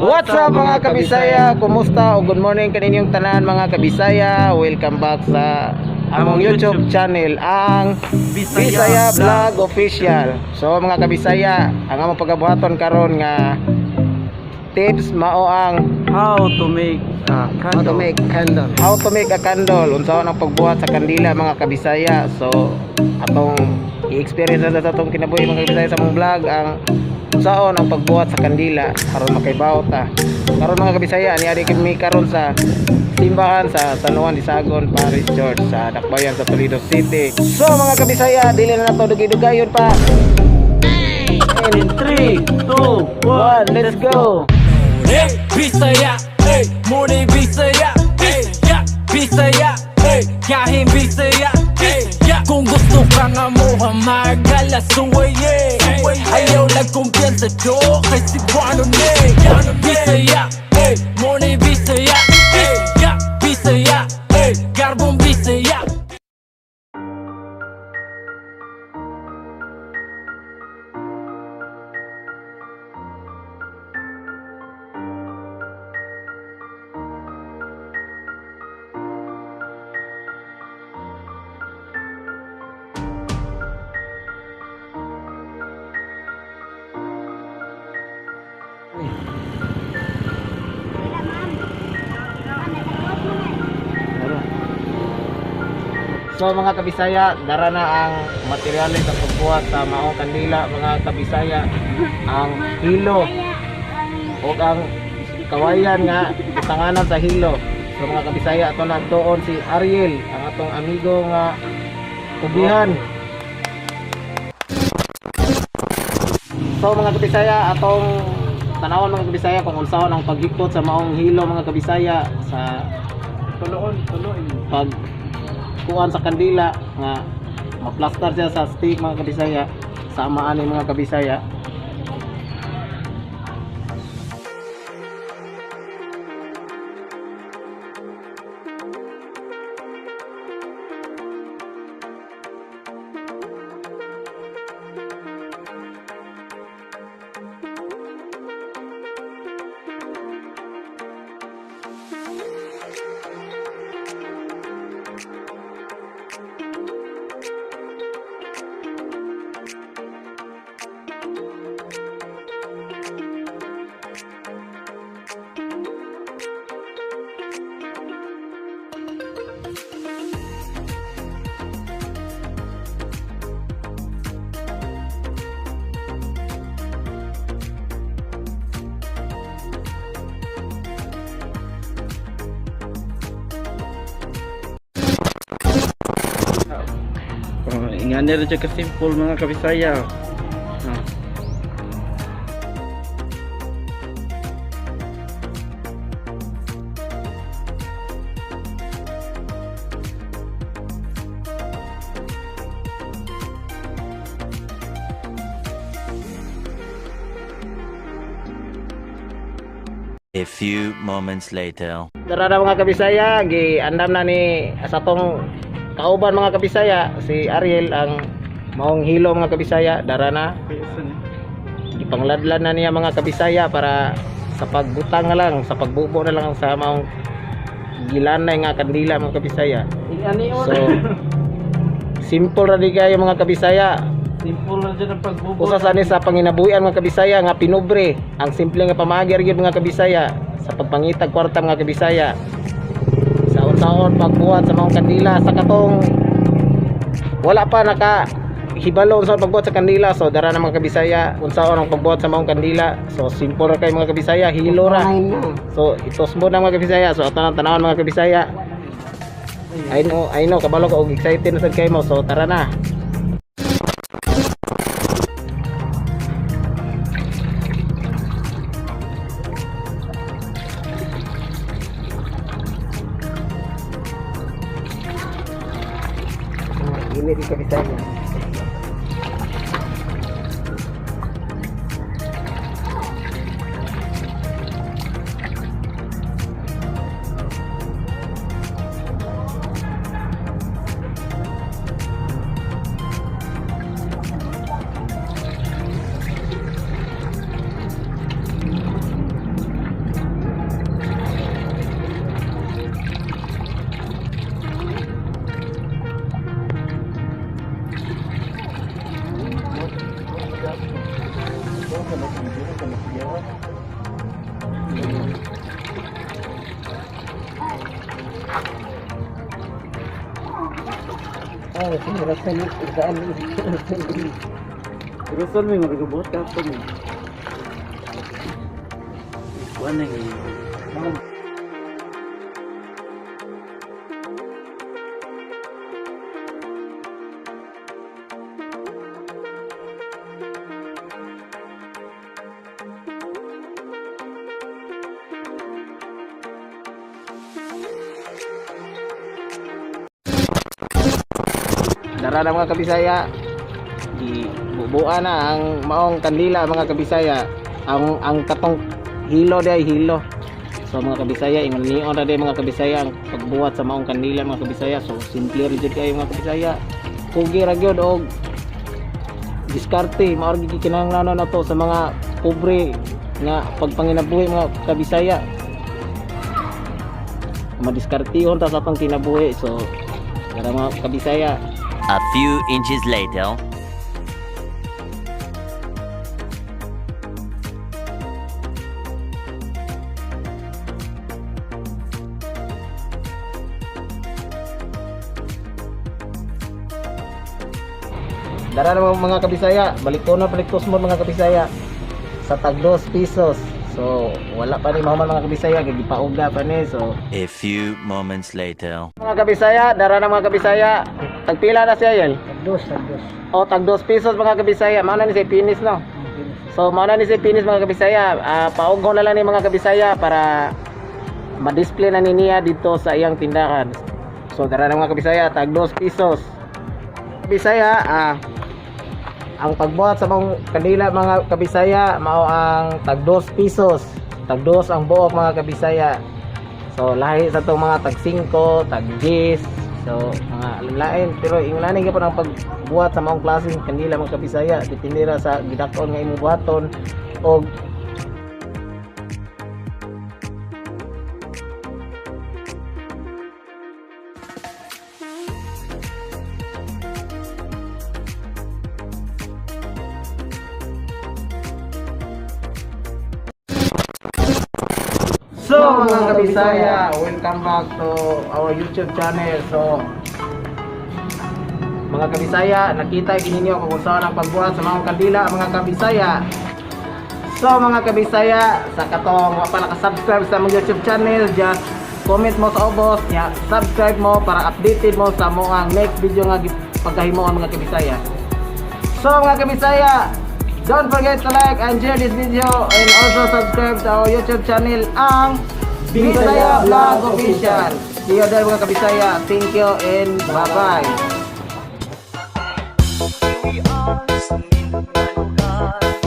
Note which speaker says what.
Speaker 1: What's up, mga kabisaya? Kumusta o good morning kaninyong tanan, mga kabisaya. Welcome back sa among YouTube channel, ang Bisaya Vlog Official. So mga kabisaya, ang among pagabuhaton karon nga tips mao ang
Speaker 2: How to make a
Speaker 3: How to
Speaker 2: candle.
Speaker 3: make candle.
Speaker 1: How to make a candle, unsaon ang pagbuhat sa kandila, mga kabisaya. So atong i-experience na sa atong kinabuhi, mga kabisaya, sa among vlog ang unsaon ang pagbuhat sa kandila aron makaibaw ta. Karon, mga kabisaya, niari kami karon sa simbahan sa San Juan de Sagun Parish Church sa Dakbayan sa Toledo City. So mga kabisaya, dili na nato dugay-dugayon pa.
Speaker 2: In 3, 2,
Speaker 1: 1, let's go.
Speaker 4: Hey, Bisaya, hey, morning Bisaya, hey, Bisaya, hey, kahin Bisaya, hey. Kung gusto ka nga mo magalasuway, yeah. Ayaw lang kumpiyansa do, kay Cebuano ni. Bisaya, hey, morning Bisaya, hey, Bisaya, hey, Garbong Bisaya.
Speaker 1: So mga kabisaya, dara na ang materyales sa pagbuhat sa maong kandila, mga kabisaya, ang hilo o ang kawayan nga butanganan sa hilo. So mga kabisaya, ato na doon si Ariel, ang atong amigo nga ubihan. So mga kabisaya, atong tanawon, mga kabisaya, kung unsaon ang paghikot sa maong hilo, mga kabisaya, sa
Speaker 2: Tuloon, tuloon.
Speaker 1: Pag kuan sa kandila nga maplastar siya sa stick, mga kabisaya, sama ani, mga kabisaya.
Speaker 2: Oh, ingani ra siya ka-simple, mga kabisaya. Ah.
Speaker 5: A few moments later.
Speaker 1: Tara na, mga kabisaya, gi andam na ni sa atong kauban, mga kabisaya, si Ariel, ang maong hilo, mga kabisaya. Dara na, ipangladlan na niya, mga kabisaya, para sa pagbutang na lang, sa pagbubo na lang sa maong gilanay nga kandila, mga kabisaya.
Speaker 2: Ingani
Speaker 1: So simple ra di kayo, mga kabisaya.
Speaker 2: Simple lang dyan ang pagbubo.
Speaker 1: Usa sa ni sa panginabuhian, mga kabisaya, nga pinubre ang simple nga pamaagi ra gyud, mga kabisaya, sa pagpangitag kwarta, mga kabisaya, sa unsaon pagbuhat sa mga kandila sa katong wala pa naka hibalo unsaon pagbuhat sa kandila. So dara na, mga kabisaya, unsaon ang pagbuhat sa mga kandila. So simple ra kay, mga kabisaya, hilo ra. So itos mo na, mga kabisaya. So ato nang tanawon, mga kabisaya. I know, I know, kabalo ko og excited na sad kay mo. So tara na. Ini di kabisaya. Si Russell, saan?
Speaker 2: Russell may magabuhat ka pa mo. Kuan na yun.
Speaker 1: Dara na, mga kabisaya. Di bubuan na ang maong kandila, mga kabisaya. Ang katong hilo day hilo. So mga kabisaya, ingon nion ra day, mga kabisaya, ang pagbuhat sa maong kandila, mga kabisaya. So simple ra jud kayo, mga kabisaya. Pugi ra gyud og diskarte mao ra gyud kinahanglan na to sa mga pobre nga pagpanginabuhi, mga kabisaya. Madiskartihon ta sa atong kinabuhi. So dara, mga kabisaya.
Speaker 5: A few inches later.
Speaker 1: Dara na, mga kabisaya, balik ko na, balik mo, mga kabisaya, sa tag 2 pesos. So wala pa ni mahuman, mga kabisaya, kay gipauga pa ni. So
Speaker 5: A few moments later.
Speaker 1: mga kabisaya, dara na, mga kabisaya. Tagpila na siya yun?
Speaker 3: Tagdos, tagdos.
Speaker 1: O tag 2 pesos, mga kabisaya. Mao na ni si finish, no? So mao na ni si finish, mga kabisaya. Paugho na lang ni, mga kabisaya, para ma-display na ni niya dito sa iyang tindahan. So dara na, mga kabisaya, tag 2 pesos. Kabisaya, ang pagbuhat sa mga kandila, mga kabisaya, mao ang tag 2 pesos. Tag 2 ang buok, mga kabisaya. So lahi sa tong mga tag 5, tag 10. So mga lain, pero yung lain gyud ang pagbuhat sa maong klaseng kandila, mga kabisaya, depende ra sa gidakon nga imong buhaton og So mga kabisaya, welcome back to our YouTube channel. So mga kabisaya, nakita ninyo kung saan ang pagbuhat sa mga kandila, mga kabisaya. So mga kabisaya, sa katong wa pa nakasubscribe sa among YouTube channel, just comment mo sa ubos, nya subscribe mo para updated mo sa among next video nga pagkahimuon, mga kabisaya. So mga kabisaya, don't forget to like and share this video and also subscribe to our YouTube channel, ang Bisaya Vlog Official. See you there, mga kabisaya. Thank you and bye-bye.
Speaker 4: We are sa nindot nga lugar.